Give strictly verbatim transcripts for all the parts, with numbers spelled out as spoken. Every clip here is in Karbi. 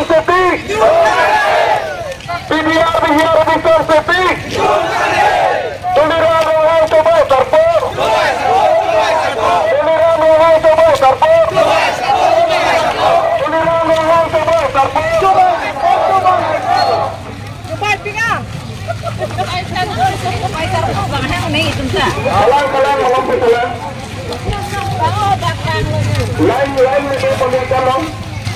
Bikram Sethi. P D R B C R Bikram Sethi. Tuliram Ronghang Tobai Sarpo. Tuliram Ronghang Tobai Sarpo. Tuliram Ronghang Tobai Sarpo. Tobai pinga.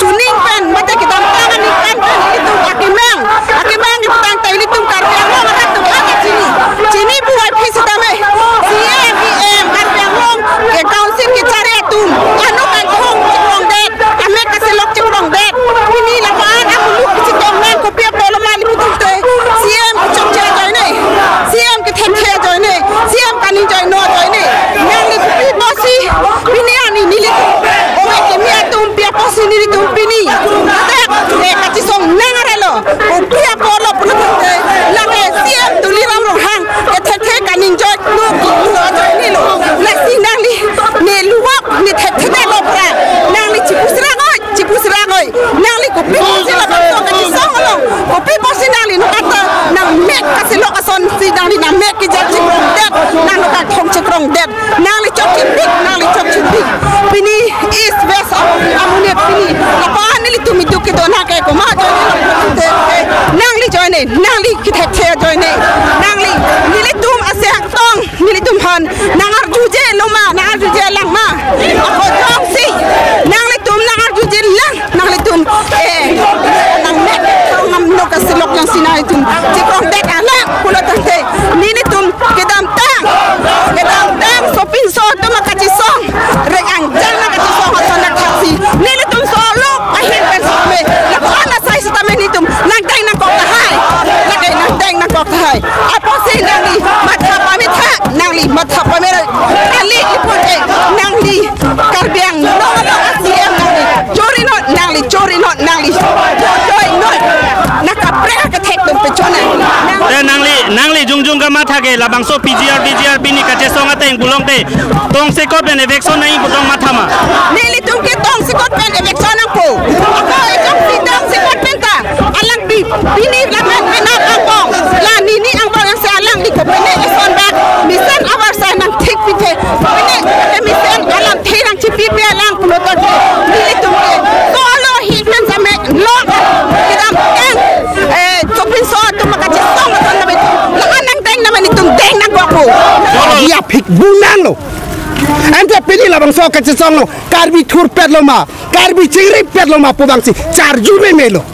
Chuning pen, mate kedamtang aningkan pen, ilitum akemang, akemang ilitum tangte ilitum Karbi Anglong arat atum anta chini. Chini puvoiphit setame, C M, E M, Karbi Anglong ke council kechari atum, ano kangthong chekrongdet, amek kaselok chekrongdet. Pini lapu-an amuluk kachetong nang kopi apotlo ma ilitum te. C M kechokche ajoine, C M kethekthe ajoine, C M kaningjoino ajoine. Nangli kopi apotsi pini ani nelitum ove kimi atum pi apotsi nelitum pini ladak, eh, kachesong nang aralo. Kopi apotlo pulo tangte, lake C M Tuliram Ronghang kethekthe kaningjoino, no ajoinelo. Lasi nangli ne luwak ne thekthedetlo pra, nangli chipusrang oi, chipusrang oi. Nangli kopi apotsi labangso kachesong along, kopi apotsi nangli nokata nangmek kaselok asonsi nangli nangmek kejak chekrongdet, nang nokangthong chekrongdet. Nangli chokchepik, nangli chokchepik. Pini East West amonit pini lapu-an nelitum iduk kedo nang ke komat ajoine, nangli ajoine, nangli kethekthe ajoine, nangli nelitum ase aktong nelitum aphan nang arjuje loma, nang arjuje lang ma. Ako jongsi nanglitum nang arjuje lang, nanglitum, eh, nangmek kangam no kaselok jongsi nanglitum chekrongdet alang pulo tangte, nelitum kedamtang, kedamtang sopinso atum akachesong, rek angjang akachesong ason athak si nelitum solo ahin pen setame, lapu-an asai setame nelitum nangdeng nangkok tahai, lake nangdeng nangkok tahai. Apotsi nangli matha pame tha, nangli matha pame kali ipote, nangli Karbi Anglong along C M nangli chorinon, nangli chorinon, nangli chorinon. Nang kaprek kethek atum pechona. Nang- Eh, nangli, nangli jongjong kamatha ke labangso P G R, V G R pini kachesong ateng pulote tongsekot pen eviction nangji pu tong matha ma? Nelitum ke tongsekot pen eviction nangpo. Ako ejongsi tongsekot pen ta alang pi, pini lapen penap angbong, la nini angbong jongsi alangli kopine eson bak mesen abar sai nangthik pithe, kopine ke mesen alamthe nangchipipe alang pulo tangte, nelitum ke solo ahin pen setame lok kedamtang, eh, sopinso atum akachesong ason name, la-an nangdeng name nelitum deng nangkokpo. Solo. Iya phik bunang lo. Ante pini labangso kachesong lo, Karbi thurpetlo ma, Karbi chingripetlo ma pu abangsi charju memelo.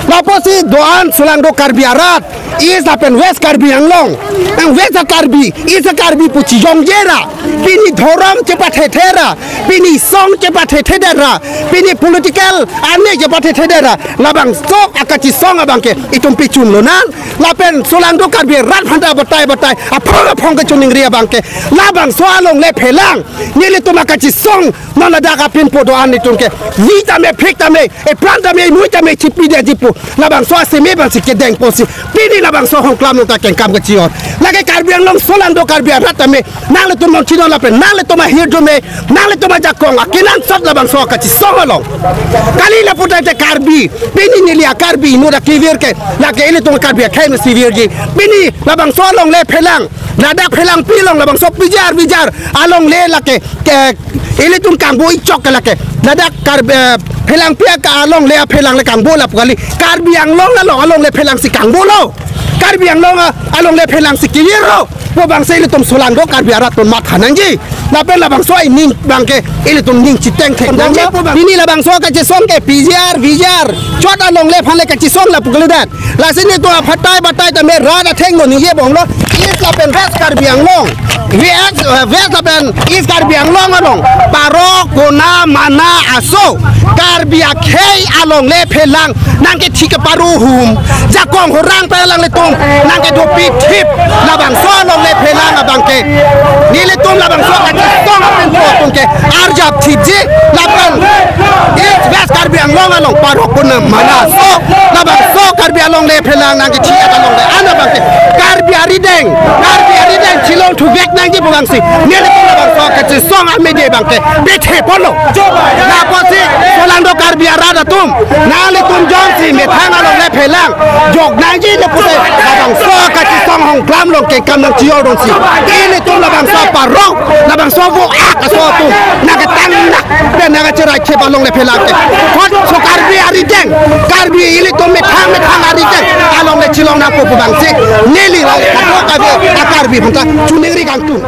Lapusi do-an solangdo Karbi arat, East lapen West Karbi Anglong. Nang West a-Karbi, East a-Karbi pu chijongje ra, pini dhorom chepathethe ra, pini song chepathethe ra, pini political anek chepathethe ra, labangso akachesong abangke itum pechun lonang, lapen solangdo Karbi arat aphanta batai batai aphong aphong kachiningri abangke, labangso along le phelang, nelitum akachesong non ladak apinpo do-an itum ke, vi tame, phik tame, epran tame, emui tame chipidetji pu Labangso aseme abangsi kedeng ponsi pini labangso Hongklam along ta kengkam kachi-or. Lake Karbi Anglong solangdo Karbi arat tame nanglitum non chinon lapen nanglitum ahirjume, nanglitum ajakong akenangsot labangso kachisong along. Kali lapu tangte Karbi, pini neli a-Karbi inut akevir ke lake ilitum Karbi akhei si virji. Pini labangso alongle phelang, ladak phelangpi along labangso P G R V G R alongle lake ke ilitum kangbo ichok ke lake. Ladak Karbi, eh, phelangpi aka alongle aphelang le kangbo lapu kali. Karbi Anglong along alongle phelangsi kangbolo. Karbi Anglong a-, alongle phelangsi kevirlo pu abangsi ilitum solangdo Karbi arat atum matha nangji. Lapen labangso aning abangke ilitum ning chiteng thek nangji pu abang. Pini labangso kachisong ke P G R V G R chot alongle aphan le kachisong lapu kalidet. Lasi nelitum aphatai batai tame rat athengno ningje bomlo, East lapen West Karbi Anglong, West, eh, West lapen East Karbi Anglong along, Parok, Kona, Mana, aso Karbi akhei alongle phelang nangkethi keparo hum, jakong horang pen alanglitum nangkedopik thip, labangso alongle phelang abangke nelitum labangso kachisong apen po atum ke arjap thipji. Lapen East West Karbi Anglong along Parok, Kona, Mana, aso labangso Karbi alongle phelang nangkethi alongle an abangke Karbi arideng, Karbi arideng chilong thuvek nangji pu abangsi nelitum labangso kachisong ameje abangke bithe ponlo. Lapusi solangdo Karbi arat atum, nanglitum jongsi methang alongle phelang jok nangji le pute labangso kachisong Hongklam along kengkam nangchi-or dunsi ilitum labangso Parok, labangso vo ak aso atum nangketang nak pen nangkacherai thip alongle phelang ke. Hot so Karbi arideng, Karbi ilitum methang methang arideng alongle chilong nangpo pu abangsi neli la kadokave a-Karbi aphanta choningri kangtung.